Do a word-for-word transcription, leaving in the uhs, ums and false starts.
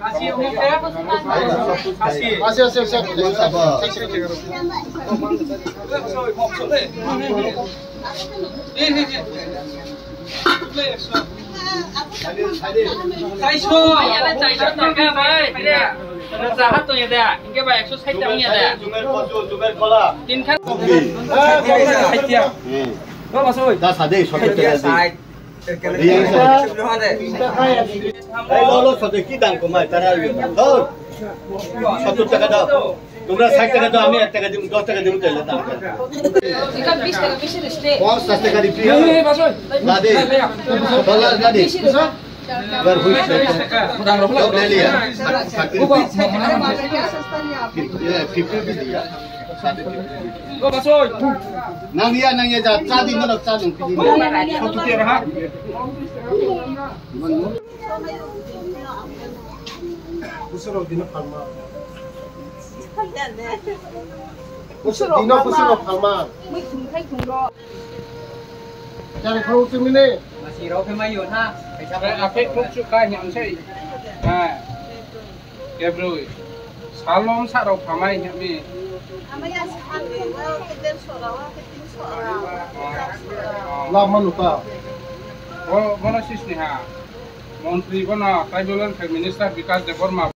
Asi, asi, asi, asi. Saiso, ya, saiso taka bai, pira. Jahat to ya da, inke bai ekso sait taka ya da. Tin khan. Sait ya. Lo masoi. Da sade, sottor taka di. Ei, lo, lo, sote ki dam komai, tara, lo. Sottor taka dao. Tombra sait taka dao, ami ek taka dibo, dos taka dibo, tele dam. Eka bis taka besi reste. Ponchas taka di, priya. Ei, ei, basoi. Lade. Dollar lade. Besi reste. Bar hui. Dam rok. Dok le liya. Thirty rupees. Fifty, fifty rupees diya. Sade fifty rupees. Lo, basoi. Nang ya, nang ya, ja, cha di, nang cha di, pidi. Sottor taka ha. Busuro dino phalma. Busuro dino, busuro phalma. Mui thum khai thum ro. Chari khoro tumi ne. Masi rok khe mai yo tha. Kaisa akhai khuk chu kai him sei. Ha. Kebrui. Salom sa rok phamai him mi. Amaya sa khani wa ke der sora wa ke tin sora. Lama nuka. Bo, bono sisni ha. Montri bono Tribal Welfare Minister Bikash Debbarma.